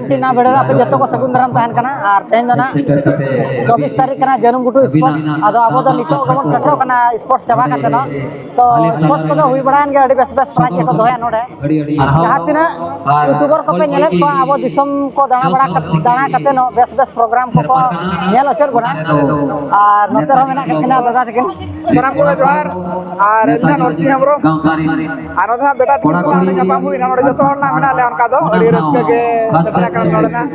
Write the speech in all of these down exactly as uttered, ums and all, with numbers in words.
ᱱᱚᱣᱟ ᱵᱮᱲᱟ ᱨᱮ ᱟᱯᱮ ᱡᱚᱛᱚ ᱠᱚ ᱥᱟᱹᱜᱩᱱ ᱫᱟᱨᱟᱢ ᱛᱟᱦᱮᱱ ᱠᱟᱱᱟ᱾ ᱟᱨ ᱛᱮᱦᱮᱧ ᱫᱚ ᱱᱟᱜ ᱪᱚᱵᱵᱤᱥ ᱛᱟᱹᱨᱤᱠᱷ ᱠᱟᱱᱟ, ᱡᱟᱹᱱᱩᱢ ᱜᱷᱩᱴᱩ ᱥᱯᱳᱨᱴᱥ᱾ ᱟᱫᱚ ᱟᱵᱚ ᱫᱚ ᱱᱤᱛᱚᱜ ᱜᱮᱵᱚᱱ ᱥᱮᱴᱮᱨᱚᱜ ᱠᱟᱱᱟ ᱥᱯᱳᱨᱴᱥ ᱪᱟᱵᱟ ᱠᱟᱛᱮ ᱱᱟᱜ᱾ ᱛᱚ ᱥᱯᱳᱨᱴᱥ ᱠᱚᱫᱚ ᱦᱩᱭ ᱵᱟᱲᱟᱭᱮᱱ ᱜᱮ, ᱟᱹᱰᱤ ᱵᱮᱥ ᱵᱮᱥ ᱯᱨᱟᱭᱤᱡᱽ ᱜᱮᱠᱚ ᱫᱚᱦᱚᱭᱟ ᱱᱚᱰᱮ᱾ ᱡᱟᱦᱟᱸ ᱛᱤᱱᱟᱹᱜ ᱤᱭᱩᱴᱩᱵᱟᱨ ᱠᱚᱯᱮ ᱧᱮᱞᱮᱫ ᱠᱚᱣᱟ, ᱟᱵᱚ ᱫᱤᱥᱚᱢ ᱠᱚ ᱫᱟᱬᱟ ᱵᱟᱲᱟ ᱠᱟᱛᱮ, ᱫᱟᱬᱟ ᱠᱟᱛᱮ ᱱᱚᱜ ᱵᱮᱥ ᱵᱮᱥ ᱯᱨᱳᱜᱨᱟᱢ ᱠᱚᱠᱚ ᱧᱮᱞ ᱦᱚᱪᱚᱭᱮᱫ ᱵᱚᱱᱟ᱾ ᱟᱨ ᱱᱚᱛᱮ ᱨᱮᱦᱚᱸ ᱢᱮᱱᱟᱜ ᱠᱤᱱᱟ ᱫᱟᱫᱟ ᱛᱟᱹᱠᱤᱱ᱾ ᱥᱟᱱᱟᱢ ᱠᱚᱜᱮ ᱡᱚᱦᱟᱨ᱾ ᱟᱨ ᱟᱹᱞᱤᱧ ᱫᱚ ᱱᱚᱨᱥᱤᱝ ᱦᱮᱢᱵᱨᱚᱢ᱾ ᱟᱨ ᱱᱚᱰᱮ ᱦᱟᱸᱜ ᱵᱮᱴᱟ ᱛᱟᱹᱠᱤᱱ ᱥᱟᱞᱟᱜ ᱞᱮ ᱧᱟᱯᱟᱢ ᱦᱩᱭᱱᱟ᱾ ᱱᱚᱰᱮ ᱡᱚᱛᱚ ᱦᱚᱲ ᱱᱟᱜ ᱢᱮᱱᱟᱜ ᱞᱮᱭᱟ, ᱚᱱᱠᱟ ᱫᱚ ᱟᱹᱰᱤ ᱨᱟᱹᱥᱠᱟᱹ ᱜᱮ ᱥᱮᱴᱮᱨ ᱟᱠᱟᱱᱟ ᱱᱚᱰᱮ ᱱᱟᱜ᱾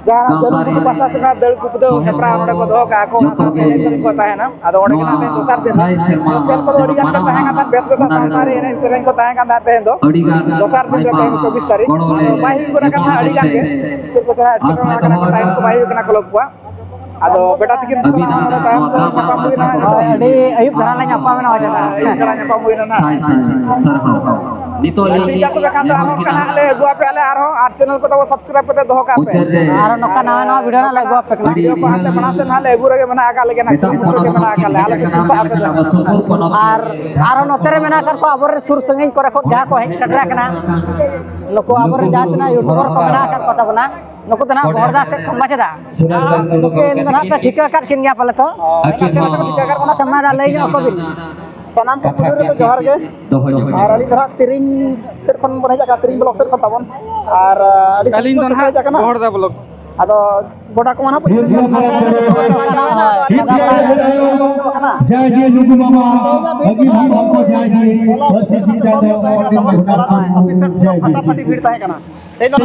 ᱡᱟᱦᱟᱸ ᱡᱟᱹᱱᱩᱢ ᱜᱷᱩᱴᱩ ᱯᱟᱥᱴᱟ ᱥᱮᱫ ᱠᱷᱚᱱᱟᱜ ᱫᱟᱹᱲ ᱠᱩᱯᱫᱟᱹᱣ ᱦᱮᱯᱨᱟᱣ ᱱᱚᱰᱮ ᱠᱚ ᱫᱚᱦᱚ ᱠᱟᱜᱼᱟ ᱠᱚ, ᱚᱱᱟ ᱥᱟᱶᱛᱮ ᱮᱱᱮᱡ ᱥᱮᱨᱮᱧ ᱠᱚ ᱛᱟᱦᱮᱱᱟ᱾ ᱟᱫᱚ ᱚᱸᱰᱮ ᱜᱮ ᱱᱟᱜ ᱛᱮᱦᱮᱧ ᱫᱚᱥᱟᱨ ᱫᱤᱱ ᱨᱮ ᱠᱷᱮᱞ ᱠᱚᱫᱚ ᱟᱹᱰᱤ ᱜᱟᱱ ᱜᱮ ᱛᱟᱦᱮᱸ ᱠᱟᱱ ᱛᱟᱦᱮᱸᱫ, ᱵᱮᱥ ᱵᱮᱥᱟᱜ ᱥᱟᱶᱛᱟ ᱨᱮ ᱮᱱᱮᱡ ᱥᱮᱨᱮᱧ ᱠᱚ ᱛᱟᱦᱮᱸ ᱠᱟᱱ ᱛᱟᱦᱮᱸᱫ ᱛᱮᱦᱮᱧ ᱫᱚ᱾ ᱫᱚᱥᱟᱨ ᱫᱤᱱ ᱨᱮ ᱛᱮᱦᱮᱧ ᱪᱚᱵᱵᱤᱥ ᱛᱟᱹᱨᱤᱠᱷ᱾ ᱟᱫᱚ ᱵᱟᱭ ᱦᱩᱭ ᱜᱚᱫ ᱟᱠᱟᱱᱟ ᱟᱹᱰᱤ ᱜᱟᱱ ᱜᱮ᱾ ᱪᱮᱫ ᱠᱚ ᱪᱚ ᱦᱟᱸᱜ ᱮᱴᱠᱮᱴᱚᱬᱮ ᱟᱠᱟᱱᱟ, ᱴᱟᱭᱤᱢ ᱠᱚ ᱵᱟᱭ ᱦᱩᱭᱩᱜ ᱠᱟᱱᱟ ᱠᱞᱟᱵᱽ ᱠᱚᱣᱟᱜ᱾ ᱟᱫᱚ ᱵᱮᱴᱟ ᱛᱟᱹᱠᱤᱱ ᱥᱟᱞᱟᱜ ᱱᱚᱰᱮ ᱛᱟᱭᱚᱢ ᱛᱮ ᱧᱟᱯᱟᱢ ᱦᱩᱭᱱᱟ᱾ ᱦᱳᱭ, ᱟᱹᱰᱤ ᱟᱹᱭᱩᱵ ᱫᱷᱟᱨᱟ ᱞᱮ ᱧᱟᱯᱟᱢ ᱮᱱᱟ, ᱚᱡᱮ ᱫᱚ᱾ ᱟᱹᱰᱤ ᱟᱹᱭᱩᱵ ᱫᱷᱟᱨᱟ ᱧᱟᱯᱟᱢ ᱦᱩᱭᱱᱟ ᱱᱟᱜ᱾ ᱥᱟᱭ ᱥᱟᱭ ᱥᱟᱨᱦᱟᱣ᱾ ᱱᱤᱛᱚᱜ ᱴᱷᱤᱠ ᱜᱮᱭᱟ, ᱛᱚᱵᱮ ᱠᱷᱟᱱ ᱫᱚ ᱟᱨᱦᱚᱸ ᱚᱱᱠᱟ ᱱᱟᱜ ᱞᱮ ᱟᱹᱜᱩ ᱟᱯᱮᱭᱟ ᱞᱮ ᱟᱨᱦᱚᱸ, ᱟᱨ ᱪᱮᱱᱮᱞ ᱠᱚ ᱛᱟᱵᱚ ᱥᱟᱵᱥᱠᱨᱟᱭᱤᱵ ᱠᱟᱛᱮ ᱫᱚᱦᱚ ᱠᱟᱜ ᱯᱮ᱾ ᱢᱩᱪᱟᱹᱫ ᱨᱮ ᱟᱨᱦᱚᱸ ᱱᱚᱝᱠᱟ ᱱᱟᱣᱟ ᱱᱟᱣᱟ ᱵᱷᱤᱰᱤᱭᱳ ᱱᱟᱜ ᱞᱮ ᱟᱹᱜᱩ ᱟᱯᱮ ᱠᱟᱱᱟ᱾ ᱵᱷᱤᱰᱤᱭᱳ ᱠᱚ ᱦᱟᱱᱛᱮ ᱢᱟᱲᱟᱝ ᱥᱮᱫ ᱱᱟᱜ ᱞᱮ ᱟᱹᱜᱩ ᱨᱮᱜᱮ ᱢᱮᱱᱟᱜ ᱟᱠᱟᱫ ᱞᱮᱜᱮ ᱱᱟᱜ, ᱮᱴᱟᱜ ᱯᱚᱱᱚᱛ ᱠᱩᱨᱩᱢᱩᱴᱩ ᱨᱮᱜᱮ ᱢᱮᱱᱟᱜ ᱟᱠᱟᱫ ᱞᱮᱭᱟ, ᱟᱞᱮ ᱫᱚ ᱪᱤᱱᱛᱟᱹ ᱟᱯᱮ ᱫᱚ ᱱᱟᱜ᱾ ᱟᱨ ᱟᱨᱦᱚᱸ ᱱᱚᱛᱮ ᱨᱮ ᱢᱮᱱᱟᱜ ᱟᱠᱟᱫ ᱠᱚᱣᱟ ᱟᱵᱚᱨᱮᱱ ᱥᱩᱨ ᱥᱟᱺᱜᱤᱧ ᱠᱚᱨᱮ ᱠᱷᱚᱱ ᱡᱟᱦᱟᱸ ᱠᱚ ᱦᱮᱡ ᱥᱮᱴᱮᱨ ᱟᱠᱟᱱᱟ, ᱱᱩᱠᱩ ᱟᱵᱚᱨᱮᱱ ᱡᱟᱦᱟᱸ ᱛᱤᱱᱟᱹᱜ ᱭᱩᱴᱩᱵᱟᱨ ᱠᱚ ᱢᱮᱱᱟᱜ ᱟᱠᱟᱫ ᱠᱚ ᱛᱟᱵᱚᱱᱟ, ᱱᱩᱠᱩ ᱫᱚ ᱱᱟᱜ ᱵᱚᱦᱚᱲᱫᱟ ᱥᱮᱫ ᱠᱷᱚᱱ ᱵᱟᱪᱮᱫᱟ᱾ ᱱᱩᱠᱤᱱ ᱫᱚ ᱱᱟᱜ ᱯᱮ ᱴᱷᱤᱠᱟᱹ ᱟᱠᱟᱫ ᱠᱤᱱ ᱜᱮᱭᱟ ᱯᱟᱞᱮ ᱛᱚ? ᱟᱪᱪᱷᱟ, ᱢᱟ ᱫᱟ, ᱞᱟᱹᱭ ᱧᱚᱜ ᱟᱠᱚ ᱵᱤᱱ᱾ ᱥᱟᱱᱟᱢ ᱠᱚ ᱯᱩᱭᱞᱩ ᱨᱮᱫᱚ ᱡᱚᱦᱟᱨ ᱜᱮ᱾ ᱟᱨ ᱟᱹᱞᱤᱧ ᱫᱚ ᱱᱟᱜ ᱛᱤᱨᱤᱝ ᱥᱮᱫ ᱠᱷᱚᱱ ᱵᱚᱱ ᱦᱮᱡ ᱟᱠᱟᱱᱟ, ᱛᱤᱨᱤᱝ ᱵᱞᱚᱠ ᱥᱮᱫ ᱠᱷᱚᱱ ᱛᱟᱵᱚᱱ᱾ ᱟᱨ ᱟᱹᱰᱤ ᱥᱟᱺᱜᱤᱧ ᱠᱷᱚᱱ ᱥᱮᱴᱮᱨ ᱦᱮᱡ ᱟᱠᱟᱱᱟ᱾ ᱵᱚᱦᱚᱲᱫᱟ ᱵᱞᱚᱠ᱾ ᱟᱫᱚ ᱜᱚᱰᱟ ᱠᱚᱢᱟ ᱱᱟᱜ ᱯᱟᱹᱦᱤᱞ ᱠᱟᱱᱟ᱾ ᱡᱟᱭ ᱡᱮ ᱱᱩᱠᱩ ᱢᱟᱢᱟ ᱟᱹᱜᱤᱞ ᱦᱟᱯᱲᱟᱢ ᱠᱚ, ᱡᱟᱭ ᱡᱮ ᱯᱟᱹᱨᱥᱤ ᱥᱤᱧᱪᱟᱹ ᱫᱚ ᱦᱚᱲ ᱫᱤᱱ ᱠᱷᱚᱱᱟᱜ ᱡᱟᱭ ᱡᱮ ᱯᱷᱟᱴᱟᱯᱷᱟᱴᱤ ᱵᱷᱤᱲ ᱛᱟᱦᱮᱸ ᱠᱟᱱᱟ᱾ ᱛᱮᱦᱮᱧ ᱫᱚ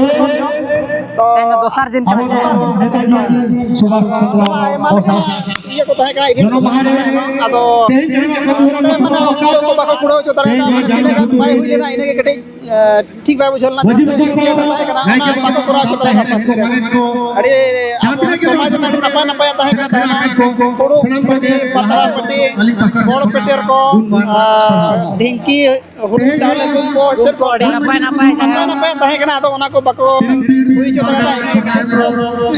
ᱥᱩᱵᱷᱟᱥ ᱪᱚᱸᱫᱽᱨᱚ ᱟᱭᱢᱟ ᱞᱮᱠᱟᱱᱟᱜ ᱤᱭᱟᱹ ᱠᱚ ᱛᱟᱦᱮᱸ ᱠᱟᱱᱟ, ᱤᱵᱷᱮᱱᱴ ᱠᱚ ᱛᱟᱦᱮᱸ ᱠᱟᱱᱟ, ᱟᱫᱚ ᱱᱚᱰᱮ ᱢᱟᱱᱮ ᱚᱠᱛᱚ ᱠᱚ ᱵᱟᱠᱚ ᱠᱩᱲᱟᱹᱣ ᱦᱚᱪᱚ ᱫᱟᱲᱮᱭᱟᱫᱟ, ᱢᱟᱱᱮ ᱛᱤᱱᱟᱹᱜ ᱜᱟᱱ ᱵᱟᱭ ᱦᱩᱭ ᱞᱮᱱᱟ, ᱤᱱᱟᱹᱜᱮ ᱠᱟᱹᱴᱤᱡ ᱮ, ᱴᱷᱤᱠ ᱵᱟᱭ ᱵᱩᱡᱷᱟᱹᱣ ᱞᱮᱱᱟ, ᱡᱟᱦᱟᱸ ᱛᱤᱱᱟᱹᱜ ᱤᱭᱟᱹ ᱛᱟᱦᱮᱸ ᱠᱟᱱᱟ, ᱚᱱᱟ ᱵᱟᱠᱚ ᱠᱚᱨᱟᱣ ᱦᱚᱪᱚ ᱫᱟᱲᱮᱭᱟᱜ ᱠᱟᱱᱟ ᱥᱟᱯᱷᱤᱥᱤᱭᱮᱱᱴ᱾ ᱟᱹᱰᱤ ᱟᱵᱚ ᱥᱚᱢᱟᱡᱽ ᱨᱮᱱᱟᱜ ᱟᱹᱰᱤ ᱱᱟᱯᱟᱭ ᱱᱟᱯᱟᱭ ᱛᱟᱦᱮᱸ ᱠᱟᱱᱟ, ᱛᱟᱦᱮᱱᱟ᱾ ᱯᱷᱩᱲᱩᱜ ᱯᱟᱹᱴᱤ, ᱯᱟᱛᱲᱟ ᱯᱟᱹᱴᱤ, ᱜᱚᱲ ᱯᱮᱴᱮᱨ ᱠᱚ, ᱟᱨ ᱰᱷᱤᱝᱠᱤ, ᱦᱩᱲᱩ ᱪᱟᱣᱞᱮ ᱠᱚ, ᱪᱮᱫ ᱠᱚ ᱟᱹᱰᱤ ᱱᱟᱯᱟᱭ ᱱᱟᱯᱟᱭ ᱱᱟᱯᱟᱭ ᱱᱟᱯᱟᱭ ᱛᱟᱦᱮᱸ ᱠᱟᱱᱟ, ᱟᱫᱚ ᱚᱱᱟ ᱠᱚ ᱵᱟᱠᱚ ᱦᱩᱭ ᱦᱚᱪᱚ ᱫᱟᱲᱮᱭᱟᱫᱟ᱾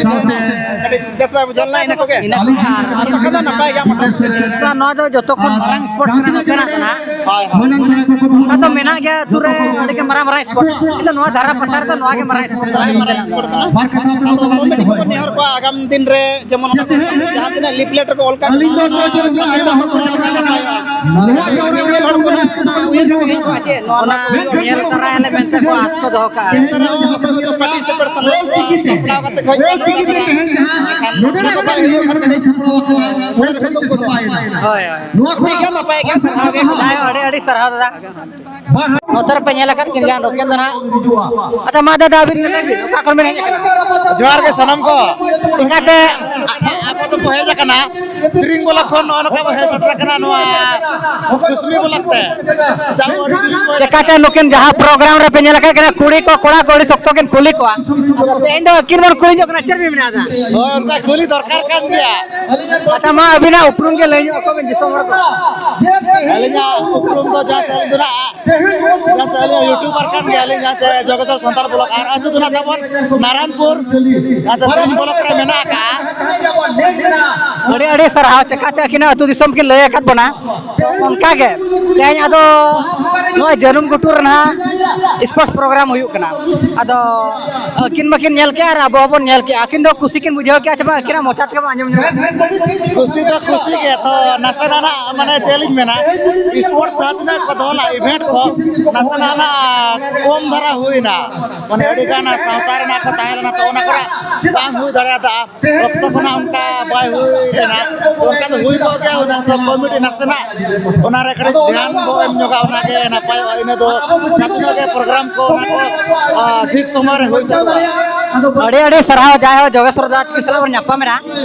ᱤᱱᱟᱹ ᱠᱟᱹᱴᱤᱡ ᱵᱮᱥ ᱵᱟᱭ ᱵᱩᱡᱷᱟᱹᱣ ᱞᱮᱱᱟ, ᱤᱱᱟᱹ ᱠᱚᱜᱮ᱾ ᱤᱱᱟᱹ ᱠᱚᱜᱮ ᱟᱨ ᱵᱟᱠᱷᱟᱱ ᱫᱚ ᱱᱟᱯᱟᱭ ᱜᱮᱭᱟ ᱢᱚᱴᱟᱢᱩᱴᱤ᱾ ᱛᱚ, ᱱᱚᱣᱟ ᱫᱚ ᱡᱚᱛᱚ ᱠᱷᱚᱱ ᱢᱟᱨᱟᱝ ᱥᱯᱳᱨᱴᱥ ᱠᱟᱱᱟ ᱱᱚᱛᱮᱱᱟᱜ ᱫᱚ ᱱᱟᱦᱟᱜ᱾ ᱦᱳᱭ, ᱦᱳᱭ᱾ ᱚᱱᱠᱟ ᱫᱚ ᱢᱮᱱᱟᱜ ᱜᱮᱭᱟ ᱟᱹᱛᱩ ᱨᱮ ᱟᱹᱰᱤ ᱜᱮ ᱢᱟᱨᱟᱝ ᱢᱟᱨᱟᱝ ᱥᱯᱳᱨᱴᱥ, ᱠᱤᱱᱛᱩ ᱱᱚᱣᱟ ᱫᱷᱟᱨᱟ ᱯᱟᱥᱟ ᱨᱮᱫᱚ ᱱᱚᱣᱟ ᱜᱮ ᱢᱟᱨᱟᱝ ᱥᱯᱳᱨᱴᱥ ᱠᱟᱱᱟ᱾ ᱦᱳᱭ, ᱢᱟᱨᱟᱝ ᱥᱯᱳᱨᱴᱥ ᱠᱟᱱᱟ᱾ ᱟᱫᱚ ᱠᱚᱢᱤᱴᱤ ᱠᱚᱵᱚᱱ ᱱᱮᱦᱚᱨ ᱠᱚᱣᱟ, ᱟᱜᱟᱢ ᱫᱤᱱ ᱨᱮ ᱡᱮᱢᱚᱱ ᱚᱱᱟ ᱠᱚ ᱡᱟᱦᱟᱸ ᱛᱤᱱᱟᱹᱜ ᱞᱤᱯᱞᱮᱴ ᱨᱮᱠᱚ ᱚᱞ ᱠᱟᱜ ᱠᱟᱱᱟ, ᱚᱱᱟ ᱥᱟᱵᱢᱤᱥᱚᱱ ᱠᱚ ᱠᱚᱨᱟᱣ ᱞᱮᱠᱷᱟᱱ ᱱᱟᱯᱟᱭᱚᱜᱼᱟ᱾ ᱪᱮᱫᱟᱜ ᱥᱮ ᱧᱮᱧᱮᱞ ᱦᱚᱲ ᱠᱚ ᱱᱟᱜ ᱚᱱᱟ ᱩᱭᱦᱟᱹᱨ ᱠᱟᱛᱮ ᱦᱮᱡ ᱠᱚᱜᱼᱟ, ᱪᱮᱫ ᱱᱚᱣᱟ ᱚᱱᱟ ᱱᱚᱣᱟ ᱠᱚ ᱦᱩᱭᱩᱜᱼᱟ ᱧᱮᱞ ᱢᱮᱱᱛᱮ᱾ ᱛᱚᱨᱟᱭᱟᱞᱮ ᱢᱮᱱᱛᱮ ᱠᱚ ᱟᱸᱥ ᱠᱚ ᱫᱚᱦᱚ ᱠᱟᱜᱼᱟ᱾ ᱮᱱᱛᱮ ᱨᱮᱦᱚᱸ ᱚᱠᱚᱭ ᱠᱚᱫᱚ ᱯᱟᱨᱴᱤᱥᱤᱯᱮᱴ ᱥᱟᱱᱟᱭᱮᱫ ᱠᱚᱣᱟ, ᱥᱟᱯᱲᱟᱣ ᱠᱟᱛᱮ ᱠᱚ ᱦᱮᱡ ᱠᱚᱜᱼᱟ, ᱱᱚᱝᱠᱟ ᱫᱷᱟᱨᱟ᱾ ᱮᱱᱠᱷᱟᱱ ᱱᱚᱝᱠᱟ ᱵᱟᱭ ᱦᱩᱭᱩᱜ ᱠᱷᱟᱱ ᱠᱟᱹᱴᱤᱡ ᱢᱚᱱᱮ ᱨᱮᱠᱚ ᱫᱩᱠ ᱜᱚᱫᱚᱜᱼᱟ᱾ ᱦᱳᱭ, ᱦᱳᱭ᱾ ᱴᱷᱤᱠ ᱜᱮᱭᱟ, ᱱᱟᱯᱟᱭ ᱜᱮ, ᱥᱟᱨᱦᱟᱣ ᱜᱮ᱾ ᱡᱟᱭᱦᱳᱠ, ᱟᱹᱰᱤ, ᱟᱹᱰᱤ ᱥᱟᱨᱦᱟᱣ ᱫᱟᱫᱟ᱾ ᱱᱚᱛᱮ ᱨᱮᱯᱮ ᱧᱮᱞ ᱟᱠᱟᱫ ᱠᱤᱱ ᱜᱮᱭᱟ, ᱱᱩᱠᱤᱱ ᱫᱚ ᱱᱟᱦᱟᱜ᱾ ᱟᱪᱪᱷᱟ, ᱢᱟ ᱫᱟᱫᱟ, ᱟᱹᱵᱤᱱ ᱜᱮ ᱞᱟᱹᱭ ᱵᱤᱱ, ᱚᱠᱟ ᱠᱷᱚᱱ ᱵᱤᱱ ᱦᱮᱡ ᱟᱠᱟᱱᱟ? ᱡᱚᱦᱟᱨ ᱜᱮ ᱥᱟᱱᱟᱢ ᱠᱚ᱾ ᱪᱮᱠᱟᱛᱮ? ᱟᱵᱚ ᱫᱚᱠᱚ ᱦᱮᱡ ᱟᱠᱟᱱᱟ ᱛᱤᱨᱤᱝ ᱵᱞᱚᱠ ᱠᱷᱚᱱ, ᱱᱚᱜᱼᱚ ᱱᱚᱝᱠᱟ ᱵᱚ ᱦᱮᱡ ᱥᱮᱴᱮᱨ ᱟᱠᱟᱱᱟ ᱱᱚᱣᱟ ᱠᱩᱥᱢᱤ ᱵᱞᱚᱠ ᱛᱮ᱾ ᱪᱟᱞᱟᱣ ᱟᱹᱰᱤ ᱡᱳᱨ ᱠᱚ ᱪᱮᱠᱟᱛᱮ ᱱᱩᱠᱤᱱ ᱡᱟᱦᱟᱸ ᱯᱨᱳᱜᱨᱟᱢ ᱨᱮᱯᱮ ᱧᱮᱞ ᱟᱠᱟᱫ ᱠᱤᱱᱟ, ᱠᱩᱲᱤ ᱠᱚ ᱠᱚᱲᱟ ᱠᱚ ᱟᱹᱰᱤ ᱥᱚᱠᱛᱚ ᱠᱤᱱ ᱠᱩᱞᱤ ᱠᱚᱣᱟ, ᱟᱫᱚ ᱛᱮᱦᱮᱧ ᱫᱚ ᱟᱹᱠᱤᱱ ᱵᱚᱱ ᱠᱩᱞᱤ ᱧᱚᱜ ᱠᱟᱱᱟ, ᱪᱮᱫ ᱵᱤᱱ ᱢᱮᱱᱟ ᱫᱟ? ᱦᱳᱭ, ᱚᱱᱠᱟ ᱠᱩᱞᱤ ᱫᱚᱨᱠᱟᱨ ᱠᱟᱱ ᱜᱮᱭᱟ᱾ ᱟᱪᱪᱷᱟ, ᱢᱟ ᱟᱹᱵᱤᱱᱟᱜ ᱩᱯᱨᱩᱢ ᱜᱮ ᱞᱟᱹᱭ ᱧᱚᱜ ᱟᱠᱚ ᱵᱤᱱ ᱫᱤᱥᱚᱢ ᱦᱚᱲ ᱠᱚ᱾ ᱟᱹᱞᱤᱧᱟᱜ ᱩᱯᱨᱩᱢ ᱫᱚ ᱡᱟᱦᱟᱸ ᱪᱮ ᱟᱹᱞᱤᱧ ᱫᱚ ᱱᱟᱜ ᱡᱟᱦᱟᱸ ᱪᱮ ᱟᱹᱞᱤᱧ ᱭᱩᱴᱩᱵᱟᱨ ᱠᱟᱱ ᱜᱮᱭᱟᱞᱤᱧ, ᱡᱟᱦᱟᱸ ᱪᱮ ᱡᱚᱜᱮᱥᱚᱨ ᱥᱟᱱᱛᱟᱲ ᱵᱞᱚᱜ, ᱟᱨ ᱟᱹᱛᱩ ᱫᱚ ᱱᱟᱜ ᱛᱟᱵᱚᱱ ᱱᱟᱨᱟᱭᱚᱱᱯᱩᱨ, ᱡᱟᱦᱟᱸ ᱪᱮ ᱛᱤᱨᱤᱝ ᱵᱞᱚᱠ ᱨᱮ ᱢᱮᱱᱟᱜ ᱟᱠᱟᱜᱼᱟ᱾ ᱟᱹᱰᱤ ᱟᱹᱰᱤ ᱥᱟᱨᱦᱟᱣ, ᱪᱮᱠᱟᱛᱮ ᱟᱹᱠᱤᱱᱟᱜ ᱟᱹᱛᱩ ᱫᱤᱥᱚᱢ ᱠᱤᱱ ᱞᱟᱹᱭ ᱟᱠᱟᱫ ᱵᱚᱱᱟ᱾ ᱛᱚ ᱚᱱᱠᱟ ᱜᱮ ᱛᱮᱦᱮᱧ ᱟᱫᱚ ᱱᱚᱜᱼᱚᱭ ᱡᱟᱹᱱᱩᱢ ᱜᱷᱩᱴᱩ ᱨᱮ ᱱᱟᱦᱟᱜ ᱥᱯᱳᱨᱴᱥ ᱯᱨᱳᱜᱨᱟᱢ ᱦᱩᱭᱩᱜ ᱠᱟᱱᱟ᱾ ᱟᱫᱚ ᱟᱹᱠᱤᱱ ᱢᱟᱠᱤᱱ ᱧᱮᱞ ᱠᱮᱜᱼᱟ ᱟᱨ ᱟᱵᱚ ᱦᱚᱸᱵᱚᱱ ᱧᱮᱞ ᱠᱮᱜᱼᱟ᱾ ᱟᱹᱠᱤᱱ ᱫᱚ ᱠᱩᱥᱤ ᱠᱤᱱ ᱵᱩᱡᱷᱟᱹᱣ ᱠᱮᱜᱼᱟ ᱪᱮ ᱵᱟᱝ? ᱟᱹᱠᱤᱱᱟᱜ ᱢᱚᱪᱟ ᱛᱮᱜᱮ ᱵᱚᱱ ᱟᱸᱡᱚᱢ ᱧᱚᱜᱟ᱾ ᱠᱩᱥᱤ ᱫᱚ ᱠᱩᱥᱤ ᱜᱮ, ᱛᱚ ᱱᱟᱥᱮᱱᱟᱜ ᱱᱟᱜ, ᱢᱟᱱᱮ, ᱪᱮᱫ ᱞᱤᱧ ᱢᱮᱱᱟ, ᱥᱯᱳᱨᱴᱥ ᱡᱟᱦᱟᱸ ᱛᱤᱱᱟᱹᱜ ᱠᱚ ᱫᱚᱦᱚ ᱞᱮᱫᱼᱟ, ᱤᱵᱷᱮᱱᱴ ᱠᱚ ᱱᱟᱥᱮᱱᱟᱜ ᱱᱟᱜ ᱠᱚᱢ ᱫᱷᱟᱨᱟ ᱦᱩᱭᱱᱟ᱾ ᱢᱟᱱᱮ, ᱟᱹᱰᱤ ᱜᱟᱱ ᱥᱟᱶᱛᱟ ᱨᱮᱱᱟᱜ ᱠᱚ ᱛᱟᱦᱮᱸ ᱞᱮᱱᱟ, ᱛᱚ ᱚᱱᱟ ᱠᱚᱨᱮ ᱵᱟᱝ ᱦᱩᱭ ᱫᱟᱲᱮᱭᱟᱫᱟ᱾ ᱚᱠᱛᱚ ᱠᱷᱚᱱᱟᱜ ᱚᱱᱠᱟ ᱵᱟᱭ ᱦᱩᱭ ᱞᱮᱱᱟ, ᱛᱚ ᱚᱱᱠᱟ ᱫᱚ ᱦᱩᱭ ᱠᱚᱜ ᱜᱮᱭᱟ᱾ ᱚᱱᱟ ᱫᱚ ᱠᱚᱢᱤᱴᱤ ᱱᱟᱥᱮᱱᱟᱜ ᱚᱱᱟ ᱨᱮ ᱠᱟᱹᱴᱤᱡ ᱫᱷᱮᱭᱟᱱ ᱵᱚ ᱮᱢ ᱧᱚᱜᱟ, ᱚᱱᱟᱜᱮ ᱱᱟᱯᱟᱭᱚᱜᱼᱟ᱾ ᱤᱱᱟᱹ ᱫᱚ ᱡᱟᱦᱟᱸ ᱛᱤᱱᱟᱹᱜ ᱜᱮ ᱯᱨᱳᱜᱨᱟᱢ ᱠᱚ, ᱚᱱᱟ ᱠᱚ, ᱟ, ᱴᱷᱤᱠ ᱥᱚᱢᱚᱭ ᱨᱮ ᱦᱩᱭ ᱥᱟᱹᱛᱚᱜᱼᱟ᱾ ᱟᱹᱰᱤ ᱟᱹᱰᱤ ᱥᱟᱨᱦᱟᱣ, ᱡᱟᱭᱦᱳᱠ, ᱡᱚᱜᱮᱥᱣᱚᱨ ᱫᱟ ᱛᱟᱹᱠᱤᱱ ᱥᱟᱞᱟᱜ ᱵᱚᱱ ᱧᱟᱯᱟᱢ ᱮᱱᱟ᱾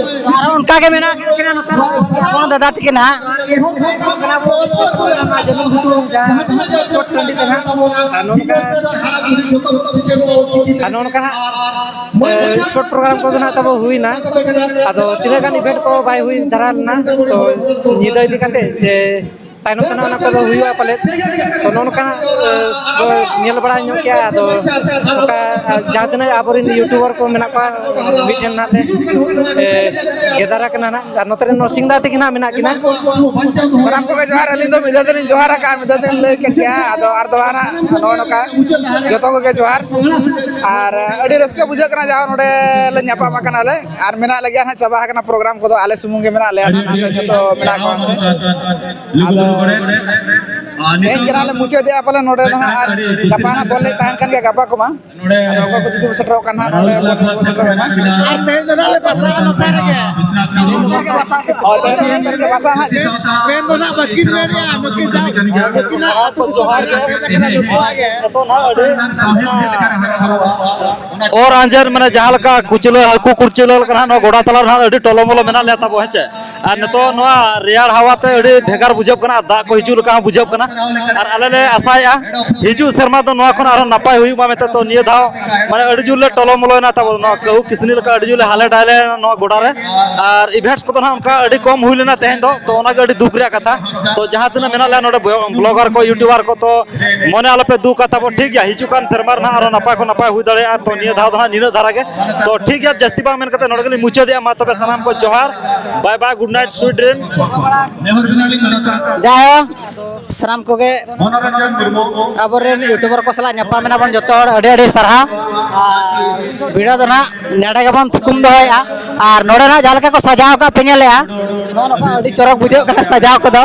ᱟᱨᱦᱚᱸ ᱚᱱᱠᱟ ᱜᱮ ᱢᱮᱱᱟᱜ ᱟᱠᱟᱫ ᱠᱤᱱᱟ ᱱᱚᱛᱮ ᱨᱮ ᱦᱚᱯᱚᱱ ᱫᱟᱫᱟ ᱛᱟᱹᱠᱤᱱ ᱦᱟᱸᱜ᱾ ᱡᱟᱹᱱᱩᱢ ᱜᱷᱩᱴᱩ ᱡᱟᱦᱟᱸ ᱥᱯᱳᱨᱴ ᱴᱟᱺᱰᱤ ᱛᱮ ᱱᱟᱦᱟᱜ᱾ ᱟᱨ ᱱᱚᱜᱼᱚ ᱱᱚᱝᱠᱟ, ᱟᱨ ᱱᱚᱜᱼᱚ ᱱᱚᱝᱠᱟ ᱱᱟᱦᱟᱜ, ᱮ, ᱥᱯᱳᱨᱴ ᱯᱨᱳᱜᱨᱟᱢ ᱠᱚᱫᱚ ᱱᱟᱦᱟᱜ ᱛᱟᱵᱚ ᱦᱩᱭᱱᱟ᱾ ᱟᱫᱚ ᱛᱤᱱᱟᱹᱜ ᱜᱟᱱ ᱤᱵᱷᱮᱱᱴ ᱠᱚ ᱵᱟᱭ ᱦᱩᱭ ᱫᱷᱟᱨᱟ ᱞᱮᱱᱟ, ᱛᱚ ᱧᱤᱫᱟᱹ ᱤᱫᱤ ᱠᱟᱛᱮ ᱡᱮ ᱛᱟᱭᱱᱚᱢ ᱛᱮ ᱱᱟᱜ ᱚᱱᱟ ᱠᱚᱫᱚ ᱦᱩᱭᱩᱜᱼᱟ ᱯᱟᱞᱮᱫ᱾ ᱛᱚ, ᱱᱚᱜᱼᱚ ᱱᱚᱝᱠᱟᱱᱟᱜ, ᱮ, ᱵᱚ ᱧᱮᱞ ᱵᱟᱲᱟ ᱧᱚᱜ ᱠᱮᱜᱼᱟ᱾ ᱟᱫᱚ ᱱᱚᱝᱠᱟ, ᱮ, ᱡᱟᱦᱟᱸ ᱛᱤᱱᱟᱹᱜ ᱟᱵᱚᱨᱮᱱ YouTuber ᱠᱚ ᱢᱮᱱᱟᱜ ᱠᱚᱣᱟ, ᱢᱤᱫᱴᱷᱮᱱ ᱱᱟᱜ ᱞᱮ, ᱮ, gather ᱟᱠᱟᱱᱟ ᱱᱟᱜ᱾ ᱟᱨ ᱱᱚᱛᱮ ᱨᱮ ᱱᱚᱨᱥᱤᱝ ᱫᱟ ᱛᱟᱹᱠᱤᱱ ᱦᱟᱸᱜ ᱢᱮᱱᱟᱜ ᱠᱤᱱᱟ᱾ ᱥᱟᱱᱟᱢ ᱠᱚᱜᱮ ᱡᱚᱦᱟᱨ᱾ ᱟᱹᱞᱤᱧ ᱫᱚ ᱢᱤᱫ ᱫᱷᱟᱣ ᱛᱮᱞᱤᱧ ᱡᱚᱦᱟᱨ ᱟᱠᱟᱫᱼᱟ, ᱢᱤᱫ ᱫᱷᱟᱣ ᱛᱮᱞᱤᱧ ᱞᱟᱹᱭ ᱠᱮᱫ ᱜᱮᱭᱟ᱾ ᱟᱫᱚ ᱟᱨ ᱫᱚᱦᱲᱟ ᱱᱟᱜ ᱱᱚᱜᱼᱚ ᱱᱚᱝᱠᱟ ᱡᱚᱛᱚ ᱠᱚᱜᱮ ᱡᱚᱦᱟᱨ᱾ ᱟᱨ ᱟᱹᱰᱤ ᱨᱟᱹᱥᱠᱟᱹ ᱵᱩᱡᱷᱟᱹᱜ ᱠᱟᱱᱟ, ᱡᱟᱦᱟᱸ ᱱᱚᱰᱮ ᱞᱮ ᱧᱟᱯᱟᱢ ᱟᱠᱟᱱᱟ ᱞᱮ᱾ ᱟᱨ ᱢᱮᱱᱟᱜ ᱞᱮᱜᱮᱭᱟ ᱱᱟᱜ, ᱪᱟᱵᱟ ᱟᱠᱟᱱᱟ program ᱠᱚᱫᱚ, ᱟᱞᱮ ᱥᱩᱢᱩᱝ ᱜᱮ ᱢᱮᱱᱟᱜ ᱞᱮᱭᱟ ᱱᱟᱜ, ᱡᱚᱛᱚ ᱢᱮᱱᱟᱜ ᱠᱚᱣᱟ ᱱᱚᱰᱮ᱾ ᱟᱫᱚ ᱛᱮᱦᱮᱧ ᱜᱮ ᱱᱟᱜ ᱞᱮ ᱢᱩᱪᱟᱹᱫᱮᱜᱼᱟ ᱯᱟᱞᱮ ᱱᱚᱰᱮ ᱫᱚ ᱱᱟᱜ, ᱟᱨ ᱜᱟᱯᱟ ᱱᱟᱜ ᱵᱚᱞ ᱞᱮ ᱛᱟᱦᱮᱱ ᱠᱟᱱ ᱜᱮᱭᱟ, ᱜᱟᱯᱟ ᱠᱚᱢᱟ᱾ ᱟᱫᱚ ᱚᱠᱚᱭ ᱠᱚ ᱡᱩᱫᱤ ᱠᱚ ᱥᱮᱴᱮᱨᱚᱜ ᱠᱟᱱ ᱱᱟᱜ, ᱱᱚᱰᱮ ᱵᱚᱞ ᱠᱚ ᱥᱮᱴᱮᱨᱚᱜ ᱢᱟ᱾ ᱟᱨ ᱛᱮᱦᱮᱧ ᱫᱚ ᱱᱟᱜ ᱞᱮ ᱵᱟᱥᱟᱜᱼᱟ ᱱᱚᱛᱮ ᱨᱮᱜᱮ᱾ ᱱᱚᱛᱮ ᱨᱮᱜᱮ ᱵᱟᱥᱟ ᱦᱩᱭᱩᱜᱼᱟ᱾ ᱦᱳᱭ, ᱛᱮᱦᱮᱧ ᱱᱚᱛᱮ ᱨᱮᱜᱮ ᱵᱟᱥᱟ ᱱᱟᱜ᱾ ᱢᱮᱱ ᱫᱚ ᱱᱟᱜ ᱵᱟᱹᱠᱤᱱ ᱢᱮᱱᱮᱜᱼᱟ, ᱱᱩᱠᱤᱱ ᱡᱟ, ᱱᱩᱠᱤᱱᱟᱜ ᱟᱹᱛᱩ ᱫᱤᱥᱚᱢ ᱨᱮᱱᱟᱜ ᱯᱮ ᱡᱟᱭᱜᱟ ᱨᱮ ᱱᱩᱠᱩᱣᱟᱜ ᱜᱮ᱾ ᱱᱤᱛᱚᱜ ᱱᱟᱜ ᱟᱹᱰᱤ ᱚᱨ ᱟᱸᱡᱮᱫ, ᱢᱟᱱᱮ ᱡᱟᱦᱟᱸ ᱞᱮᱠᱟ ᱠᱩᱪᱞᱟᱹ, ᱦᱟᱹᱠᱩ ᱠᱩᱪᱞᱟᱹ ᱞᱮᱠᱟ ᱱᱟᱜ ᱱᱚᱣᱟ ᱜᱚᱰᱟ ᱛᱟᱞᱟ ᱨᱮ ᱱᱟᱜ ᱟᱹᱰᱤ ᱴᱚᱞᱚ ᱢᱚᱞᱚ ᱢᱮᱱᱟᱜ ᱞᱮᱭᱟ ᱛᱟᱵᱚ, ᱦᱮᱸ ᱪᱮ? ᱟᱨ ᱱᱤᱛᱚᱜ ᱱᱚᱣᱟ ᱨᱮᱭᱟᱲ ᱦᱟᱣᱟ ᱛᱮ ᱟᱹᱰᱤ ᱵᱷᱮᱜᱟᱨ ᱵᱩᱡᱷᱟᱹᱜ ᱠᱟᱱᱟ, ᱟᱨ ᱫᱟᱜ ᱠᱚ ᱦᱤᱡᱩᱜ ᱞᱮᱠᱟ ᱦᱚᱸ ᱵᱩᱡᱷᱟᱹᱜ ᱠᱟᱱᱟ᱾ ᱟᱨ ᱟᱞᱮ ᱞᱮ ᱟᱥᱟᱭᱮᱜᱼᱟ ᱦᱤᱡᱩᱜ ᱥᱮᱨᱢᱟ ᱫᱚ ᱱᱚᱣᱟ ᱠᱷᱚᱱ ᱟᱨᱦᱚᱸ ᱱᱟᱯᱟᱭ ᱦᱩᱭᱩᱜ ᱢᱟ ᱢᱮᱱᱛᱮ᱾ ᱛᱚ ᱱᱤᱭᱟᱹ ᱫᱷᱟᱣ ᱢᱟᱱᱮ ᱟᱹᱰᱤ ᱡᱳᱨ ᱞᱮ ᱴᱚᱞᱚ ᱢᱚᱞᱚᱭᱮᱱᱟ ᱛᱟᱵᱚ, ᱱᱚᱣᱟ ᱠᱟᱹᱦᱩ ᱠᱤᱥᱱᱤ ᱞᱮᱠᱟ ᱟᱹᱰᱤ ᱡᱳᱨ ᱞᱮ ᱦᱟᱞᱮ ᱰᱟᱭᱞᱮ ᱱᱚᱣᱟ ᱜᱚᱰᱟ ᱨᱮ᱾ ᱟᱨ events ᱠᱚᱫᱚ ᱱᱟᱦᱟᱜ ᱚᱱᱠᱟ ᱟᱹᱰᱤ ᱠᱚᱢ ᱦᱩᱭ ᱞᱮᱱᱟ ᱛᱮᱦᱮᱧ ᱫᱚ, ᱛᱚ ᱚᱱᱟᱜᱮ ᱟᱹᱰᱤ ᱫᱩᱠ ᱨᱮᱭᱟᱜ ᱠᱟᱛᱷᱟ᱾ ᱛᱚ ᱡᱟᱦᱟᱸ ᱛᱤᱱᱟᱹᱜ ᱢᱮᱱᱟᱜ ᱞᱮᱭᱟ ᱱᱚᱰᱮ blogger ᱠᱚ, YouTuber ᱠᱚ, ᱛᱚ ᱢᱚᱱᱮ ᱟᱞᱚᱯᱮ ᱫᱩᱠᱟ ᱛᱟᱵᱚ, ᱴᱷᱤᱠ ᱜᱮᱭᱟ? ᱦᱤᱡᱩᱜ ᱠᱟᱱ ᱥᱮᱨᱢᱟ ᱨᱮ ᱱᱟᱦᱟᱜ ᱟᱨᱦᱚᱸ ᱱᱟᱯᱟᱭ ᱠᱷᱚᱱ ᱱᱟᱯᱟᱭ ᱦᱩᱭ ᱫᱟᱲᱮᱭᱟᱜᱼᱟ᱾ ᱛᱚ ᱱᱤᱭᱟᱹ ᱫᱷᱟᱣ ᱫᱚ ᱱᱟᱦᱟᱜ ᱱᱤᱱᱟᱹᱜ ᱫᱷᱟᱨᱟ ᱜᱮ᱾ ᱛᱚ ᱴᱷᱤᱠ ᱜᱮᱭᱟ, ᱡᱟᱹᱥᱛᱤ ᱵᱟᱝ ᱢᱮᱱ ᱠᱟᱛᱮ ᱱᱚᱰᱮ ᱜᱮᱞᱤᱧ ᱢᱩᱪᱟᱹᱫᱮᱜᱼᱟ᱾ ᱢᱟ ᱛᱚᱵᱮ ᱥᱟᱱᱟᱢ ᱠᱚ ᱡᱚᱦᱟᱨ, bye bye, good night, sweet dream᱾ ᱡᱟᱭᱦᱳᱠ, ᱥᱟᱱᱟᱢ ᱠᱚᱜᱮ ᱟᱵᱚᱨᱮᱱ YouTuber ᱠᱚ ᱥᱟᱞᱟᱜ ᱧᱟᱯᱟᱢ ᱮᱱᱟ ᱵᱚᱱ ᱡᱚᱛᱚ ᱦᱚᱲ, ᱟᱹᱰᱤ ᱟᱹᱰᱤ ᱥᱟᱨᱦᱟᱣ᱾ ᱟᱨ video ᱫᱚ ᱱᱟᱦᱟᱜ ᱱᱚᱰᱮ ᱜᱮᱵᱚᱱ ᱛᱷᱩᱠᱩᱢ ᱫᱚᱦᱚᱭᱮᱜᱼᱟ᱾ ᱟᱨ ᱱᱚᱰᱮ ᱱᱟᱦᱟᱜ ᱡᱟᱦᱟᱸ ᱞᱮᱠᱟ ᱠᱚ ᱥᱟᱡᱟᱣ ᱟᱠᱟᱫ ᱯᱮ ᱧᱮᱞᱮᱜᱼᱟ, ᱱᱚᱜᱼᱚ ᱱᱚᱝᱠᱟ ᱟᱹᱰᱤ ᱪᱚᱨᱚᱠ ᱵᱩᱡᱷᱟᱹᱜ ᱠᱟᱱᱟ ᱥᱟᱡᱟᱣ ᱠᱚᱫᱚ᱾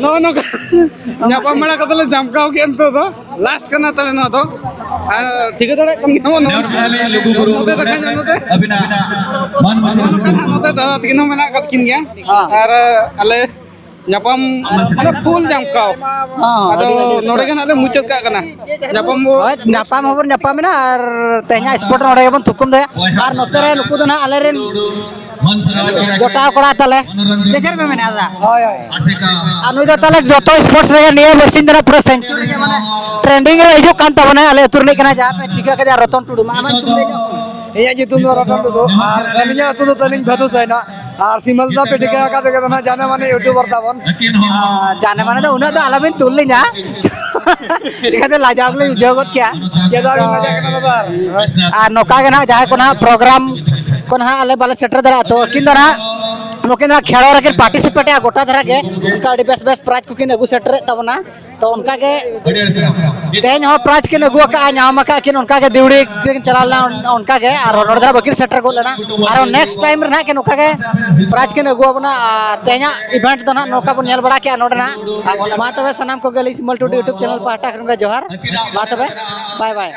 ᱱᱚᱜᱼᱚ ᱱᱚᱝᱠᱟ ᱧᱟᱯᱟᱢ ᱵᱟᱲᱟ ᱠᱟᱛᱮ ᱞᱮ ᱡᱟᱢᱠᱟᱣ ᱠᱮᱜᱼᱟ, ᱱᱤᱛᱚᱜ ᱫᱚ last ᱠᱟᱱᱟ ᱛᱟᱞᱮ ᱱᱚᱣᱟ ᱫᱚ᱾ ᱟᱨ ᱴᱷᱤᱠᱟᱹ ᱫᱟᱲᱮᱭᱟᱜ ᱠᱟᱱ ᱜᱮᱭᱟ ᱵᱚᱱ, ᱱᱚᱛᱮ ᱫᱮᱠᱷᱟ ᱧᱚᱜ ᱱᱚᱛᱮ᱾ ᱟᱹᱵᱤᱱᱟᱜ ᱢᱟᱱ ᱱᱚᱜᱼᱚ ᱱᱚᱝᱠᱟ ᱱᱟᱦᱟᱜ ᱱᱚᱛᱮ ᱫᱟᱫᱟ ᱛᱟᱹᱠᱤᱱ ᱦᱚᱸ ᱢᱮᱱᱟᱜ ᱟᱠᱟᱫ ᱠᱤᱱ ᱜᱮᱭᱟ᱾ ᱦᱮᱸ᱾ ᱟᱨ ᱟᱞᱮ ᱧᱟᱯᱟᱢ ᱢᱟᱱᱮ full ᱡᱟᱢᱠᱟᱣ᱾ ᱦᱮᱸ, ᱟᱫᱚ ᱟᱹᱰᱤ, ᱟᱹᱰᱤ ᱱᱚᱰᱮ ᱜᱮ ᱱᱟᱦᱟᱜ ᱞᱮ ᱢᱩᱪᱟᱹᱫ ᱠᱟᱜ ᱠᱟᱱᱟ᱾ ᱧᱟᱯᱟᱢ ᱵᱚ ᱦᱳᱭ, ᱧᱟᱯᱟᱢ ᱦᱚᱸᱵᱚᱱ ᱧᱟᱯᱟᱢ ᱮᱱᱟ ᱟᱨ ᱛᱮᱦᱮᱧᱟᱜ sport ᱱᱚᱰᱮ ᱜᱮᱵᱚᱱ ᱛᱷᱩᱠᱩᱢ ᱫᱚᱦᱚᱭᱟ᱾ ᱟᱨ ᱱᱚᱛᱮ ᱨᱮ ᱱᱩᱠᱩ ᱫᱚ ᱱᱟᱦᱟᱜ ᱟᱞᱮᱨᱮᱱ ᱡᱚᱴᱟᱣ ᱠᱚᱲᱟ ᱛᱟᱞᱮ᱾ ᱡᱮᱡᱟᱨ ᱯᱮ ᱢᱮᱱᱟ ᱫᱟ? ᱦᱳᱭ, ᱦᱳᱭ᱾ ᱟᱨ ᱱᱩᱭ ᱫᱚ ᱛᱟᱦᱞᱮ ᱡᱚᱛᱚ sports ᱨᱮᱜᱮ ᱱᱤᱭᱟᱹ ᱵᱟᱨᱥᱤᱧ ᱫᱚ ᱱᱟᱦᱟᱜ ᱯᱩᱨᱟᱹ century ᱨᱮ, ᱢᱟᱱᱮ, trending ᱨᱮ ᱦᱤᱡᱩᱜ ᱠᱟᱱ ᱛᱟᱵᱚᱱᱟ᱾ ᱟᱞᱮ ᱟᱹᱛᱩ ᱨᱤᱱᱤᱡ ᱠᱟᱱᱟᱭ, ᱡᱟᱦᱟᱸ ᱯᱮ ᱴᱷᱤᱠᱟᱹ ᱠᱮᱫᱮᱭᱟ, ᱨᱚᱛᱚᱱ ᱴᱩᱰᱩ᱾ ᱢᱟ ᱟᱢᱟᱜ ᱧᱩᱛᱩᱢ ᱞᱟᱹᱭ ᱧᱚᱜ ᱢᱮ᱾ ᱤᱧᱟᱹᱜ ᱧᱩᱛᱩᱢ ᱫᱚ ᱨᱚᱛᱚᱱ ᱴᱩᱰᱩ ᱟᱨ ᱟᱹᱞᱤᱧᱟᱜ ᱟᱹᱛᱩ ᱫᱚ ᱛᱟᱹᱞᱤᱧ ᱵᱷᱟᱫᱩᱥᱟᱭᱱᱟ᱾ ᱟᱨ ᱥᱤᱢᱟᱹᱞ ᱫᱟ ᱯᱮ ᱴᱷᱤᱠᱟᱹ ᱟᱠᱟᱫ ᱜᱮ ᱫᱚ ᱱᱟᱦᱟᱜ ᱡᱟᱱᱮ ᱢᱟᱱᱮ YouTuber ᱛᱟᱵᱚᱱ᱾ ᱟᱨ ᱡᱟᱱᱮ ᱢᱟᱱᱮ ᱫᱚ ᱩᱱᱟᱹᱜ ᱫᱚ ᱟᱞᱚᱵᱤᱱ ᱛᱩᱞ ᱞᱤᱧᱟ᱾ ᱪᱤᱠᱟᱹᱛᱮ ᱞᱟᱡᱟᱣ ᱜᱮᱞᱤᱧ ᱵᱩᱡᱷᱟᱹᱣ ᱜᱚᱫ ᱠᱮᱭᱟ᱾ ᱪᱮᱫᱟᱜ ᱵᱤᱱ ᱞᱟᱡᱟᱜ ᱠᱟᱱᱟ ᱫᱟᱫᱟ? ᱟᱨ ᱟᱨ ᱱᱚᱝᱠᱟ ᱜᱮ ᱱᱟᱦᱟᱜ ᱡᱟᱦᱟᱸᱭ ᱠᱚ ᱱᱟᱦᱟᱜ ᱯᱨᱳᱜᱨᱟᱢ ᱠᱚ ᱱᱟᱦᱟᱜ ᱟᱞᱮ ᱵᱟᱞᱮ ᱥᱮᱴᱮᱨ ᱫᱟᱲᱮᱭᱟᱜᱼᱟ, ᱛᱚ ᱩᱱᱠᱤᱱ ᱫᱚ ᱱᱟᱦᱟᱜ ᱱᱩᱠᱤᱱ ᱫᱚ ᱱᱟᱦᱟᱜ ᱠᱷᱮᱞᱳ ᱨᱮᱠᱤᱱ ᱯᱟᱨᱴᱤᱥᱤᱯᱮᱴᱮᱜᱼᱟ ᱜᱚᱴᱟ ᱫᱷᱟᱨᱟ ᱜᱮ᱾ ᱚᱱᱠᱟ ᱟᱹᱰᱤ ᱵᱮᱥ ᱵᱮᱥ ᱯᱨᱟᱭᱤᱡᱽ ᱠᱚᱠᱤᱱ ᱟᱹᱜᱩ ᱥᱮᱴᱮᱨᱮᱫ ᱛᱟᱵᱚᱱᱟ᱾ ᱛᱚ ᱚᱱᱠᱟ ᱜᱮ ᱛᱮᱦᱮᱧ ᱦᱚᱸ ᱯᱨᱟᱭᱤᱡᱽ ᱠᱤᱱ ᱟᱹᱜᱩ ᱟᱠᱟᱫᱼᱟ, ᱧᱟᱢ ᱟᱠᱟᱫ ᱠᱤᱱ, ᱚᱱᱠᱟ ᱜᱮ ᱫᱤᱣᱲᱤ ᱠᱤᱱ ᱪᱟᱞᱟᱣ ᱞᱮᱱᱟ ᱚᱱᱠᱟ ᱜᱮ, ᱟᱨ ᱱᱚᱰᱮ ᱫᱷᱟᱨᱟ ᱵᱟᱹᱠᱤᱱ ᱥᱮᱴᱮᱨ ᱜᱚᱫ ᱞᱮᱱᱟ᱾ ᱟᱨᱦᱚᱸ ᱱᱮᱠᱥᱴ ᱴᱟᱭᱤᱢ ᱨᱮ ᱱᱟᱦᱟᱜ ᱠᱤᱱ ᱚᱱᱠᱟ ᱜᱮ ᱯᱨᱟᱭᱤᱡᱽ ᱠᱤᱱ ᱟᱹᱜᱩ ᱟᱵᱚᱱᱟ᱾ ᱟᱨ ᱛᱮᱦᱮᱧᱟᱜ ᱤᱵᱷᱮᱱᱴ ᱫᱚ ᱱᱟᱦᱟᱜ ᱱᱚᱝᱠᱟ ᱵᱚᱱ ᱧᱮᱞ ᱵᱟᱲᱟ ᱠᱮᱜᱼᱟ ᱱᱚᱰᱮᱱᱟᱜ᱾ ᱢᱟ ᱛᱚᱵᱮ ᱥᱟᱱᱟᱢ ᱠᱚᱜᱮ ᱟᱹᱞᱤᱧ ᱥᱤᱢᱚᱞ ᱴᱩᱰᱩ YouTube ᱪᱮᱱᱮᱞ ᱯᱟᱦᱴᱟ ᱠᱷᱚᱱ ᱜᱮ ᱡᱚᱦᱟᱨ᱾ ᱢᱟ ᱛᱚᱵᱮ ᱵᱟᱭ ᱵᱟᱭ᱾